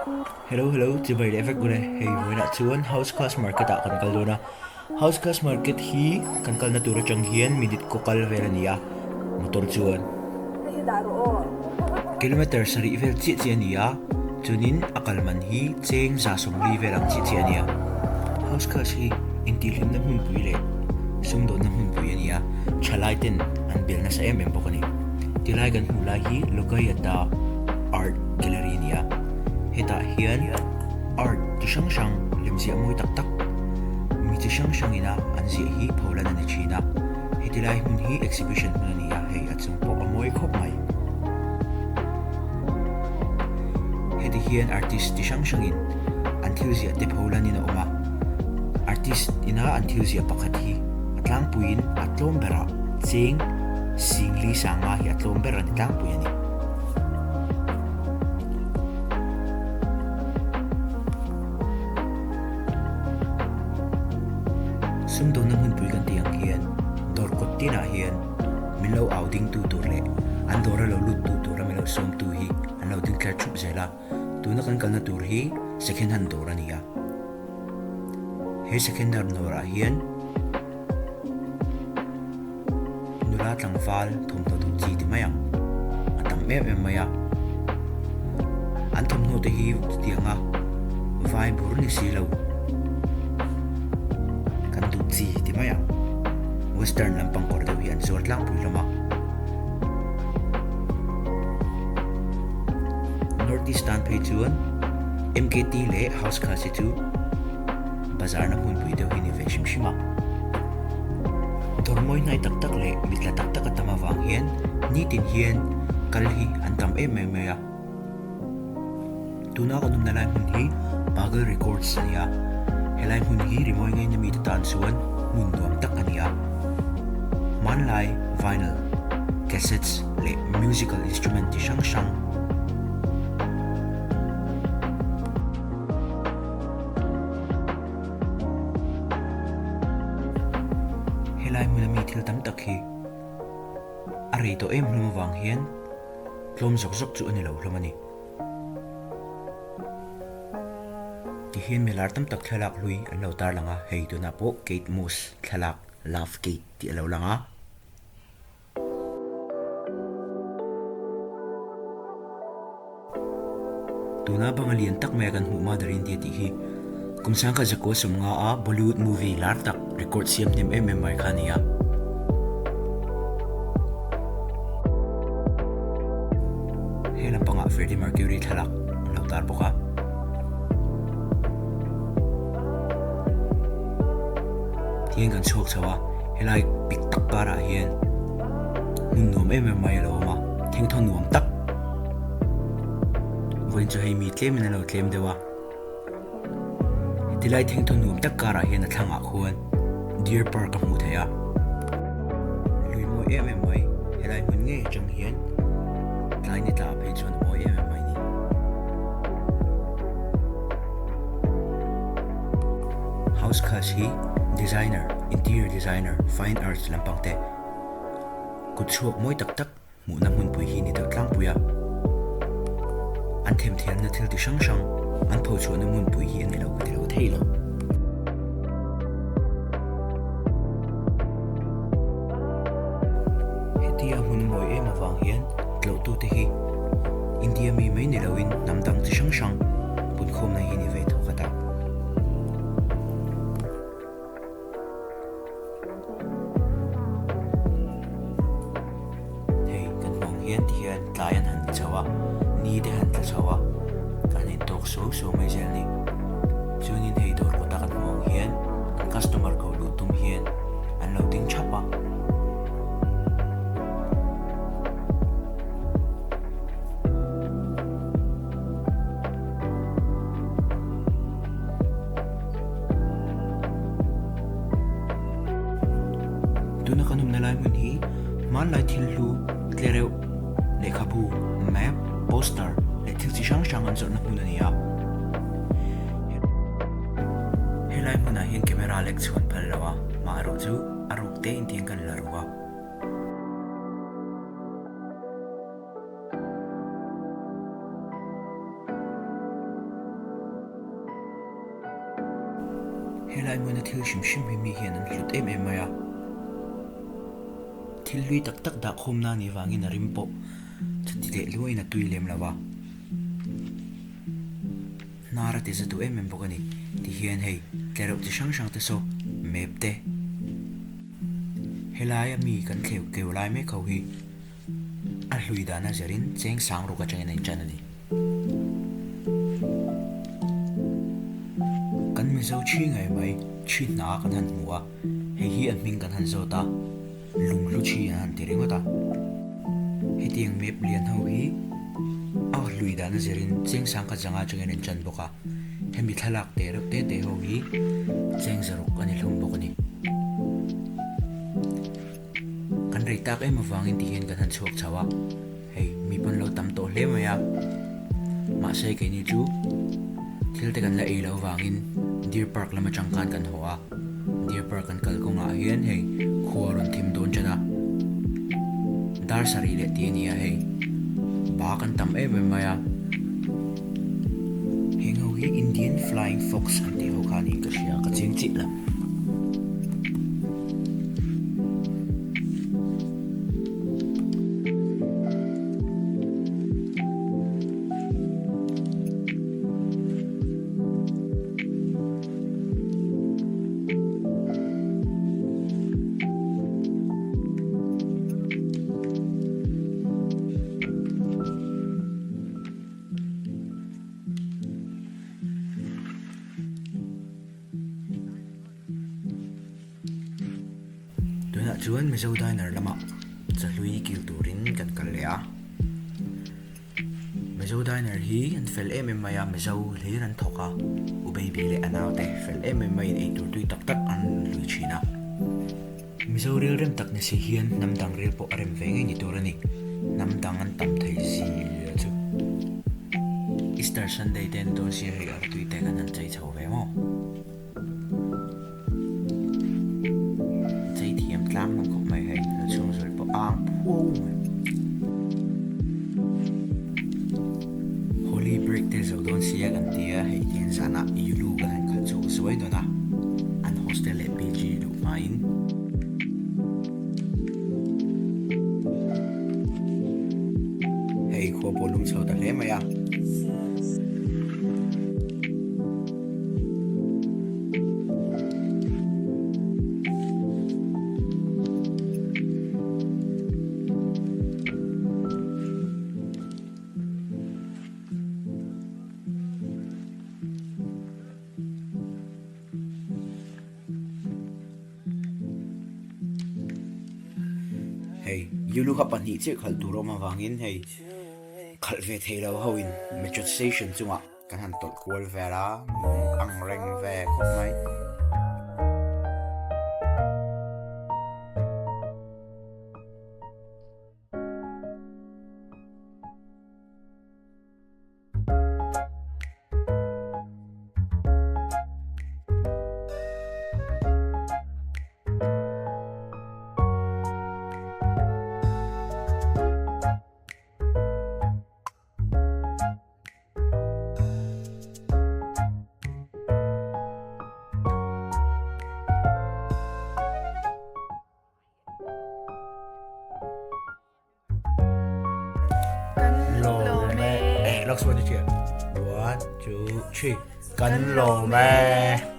Hello hello chibai leh vek ule hei vawiinah chuan house class market ah kan kal dawn a house class market hi kan kalna tur atang hian minute kaw kal vel a ni a motor chuan kilometer sarih vel chiah chiah a ni a chuanin a kal man hi cheng za sawmli vel ang chiah chiah a ni a house class hi intihhlimna hmunpui leh sumdawnna hmunpui a ni a thalai ten an bel nasa em em bawk a ni tilai kan hmuh lai hi Lokayata art gallery a ni a hetah hian art chi hrang hrang lemziah mawi tak tak mi chi hrang hrang ina an ziah hi pholan a ni thin a heti lai hmun hi exhibition hmun a ni a hei a chung pawh a mawi khawp mai heti hian artist chi hrang hrang in an thil ziah te pholan in a awm a artist ina an thil ziah pakhat hi a tlangpuiin a tlawm berah cheng singli sanga hi a tlawm ber a ni tlangpui a ni. Sumdawnna hmunpui kan tih ang hian dawr kawt tinah hian min lo au ding tu tur leh an dawra lo lut tu tura min lo sawm tu hi an lo ding tlar thup zel a, tuna kan kalna tur hi second hand dawr a ni a, he second hand dawrah hian. Nula tlangval thawmhnaw duh chi ti mai ang. A tam em em mai a. An thawmhnaw te hi chutianga vai bur ni si lo. Kan duh chi ti mai ang. Western lampang kawr deuh hi an zuar tlangpui hlawm a. North East tan phei chuan MKT leh House Khas hi chu Bazar na hmunpui deuh hi ni ve hrim hrim a. Dawr mawi hnai tak tak leh mitla tak tak a tam avang hian nitin hian kal hi an tam em em mai a. Tuna kan awmna lai hmun hi Pagal Records a ni a, helai hmun hi rimawi ngaina mite tan chuan hmun nuam tak a ni a. Hmanlai vinyl, cassettes leh musical instrument chi hrang hrang, Helai hmuna mi thil tam tak hi a rei tawh em hlawm avang hian tlawm zawk zawk chu a ni lo hlawm a ni. Tihian milar tam tak thlalak hlui an lo tarlang a, hei tunah pawh Kate Moss thlalak Love Kate tih a lo lang a. Tuna banga lian tak maia kan hmuh Mother India tih hi kum sangkhat zakua sawmnga a Bollywood movie lar tak record siam hnem em em mai kha a ni a. He lampangah Freddie Mercury thlalak an lo tar bawk a. Tihian kan chhuak chho a, helai pik tak karah hian hmun nuam em em mai a lo awm a, thengthaw nuam tak vawiin chu hei mi tlem in a lo tlem deuh a, tilai thengthaw nuam tak karah hian a thlangah khuan deer park a hmuh theih a, lui mawi em em mai helai hmun ngei atang hian tlai ni tla phei chuan a mawi em em mai a ni. House Khas hi designer, interior designer, fine arts lampang te kut chhuak mawi tak tak hmuhna hmunpui hi ni deuh tlangpui a. An themthiamna thil ti hrang hrang an phochhuahna hmunpui hi a ni lo ka ti lo thei lo. Hetia hmun mawi em avang hian tlawhtute hi India mi mai ni loin hnam dang chi hrang hrang punkhawmna hi ni ve tho khat a. Hei kan hmuh ang hian tihian tlai an han chho a, ni te han tla chho a, an intawk suau suau mai zel a ni. Chuanin hei dawr kawta kan hmuh ang hian an customer ko luh tum hian an lo ding thap a. Tuna kan awmna lai hmun hi hmanlai thil hlu tlereuh, lehkhabu, map, poster leh thil chi hrang hrang an zawrhna hmun a ni a. Helai hmunah hian camera lek chhuan phal lo a, maherawh chu a ruk te in tiang kan la ru a. Helai hmuna thil hrim hrim hi mi hian an hlut em em mai a. Thil hlui tak tak dah khawmna a nih vangin a rim pawh chuti leh luaiin a tui lem lo va. Hnar a ti za duh em em bawk a ni. Tihian hei tlereuh chi hrang hrang te saw map te helaia mi kan thleu keu lai mek ho hi a hlui dan a zirin cheng sang ruk atangin a intan a ni. Kan Mizo thi ngei mai thi hna kan han hmu a, hei hi a hming kan han zawt a. Lunghlu chi an han ti ringawt a. Hetiang map lian ho hi a hlui dan a zirin cheng sangkhat zanga atangin an chan bawk a, hemi thlalak te reuh te te ho hi cheng zaruk a ni hlawm bawk a ni. Kan rei tak em avangin tihian kan han chhuak chho a. Hei, mi pawn lo tam tawh hle mai a, mahse keini chu thil te kan la ei loh vangin Deer Park lam atang khan kan haw a, Deer Park kan kal kawngah hian hei khua a rawn thim dawn tan a, dar sarih leh tih a ni a hei, ba kan tam em em mai a, heng ho hi Indian Flying Fox an tih ho kha niin ka hria, ka ching chiah lo. Tunah chuan Mizo Diner lamah chahlui kil turin kan kal leh a. Mizo Diner hi an fel em em mai a, Mizo hlir an thawk a, U Baby leh a naute fel em em maiin eitur tui tak tak an hlui thin a. Mizo ril rem tak ni si hian hnam dang ril pawh a rem ve ngei ni tur a ni. Hnam dang an tam thei zia chu. Easter Sunday te an dawn sia hei artui te kan han chei chho ve maw? Chei thiam tlang hlawm khawp mai hei lo chhung zual pawh ang phuau mai. Holi break te zo dawn sia kan tia hei tian zanah Yulu kan han khalh chhuak zuai dawn a, an hostel leh PG luh hmain. Hei khua pawh lum chho ta hle mai a. Hei, Yulu kha pahnih chiah khalh tur awm avangin hei khalh ve thei lo ho in metro station chungah Kan han tawlh kual vel a, nuam ang reng ve khawp mai. Kan lawm e. Last one, 1, 2, 3. Kan lawm e.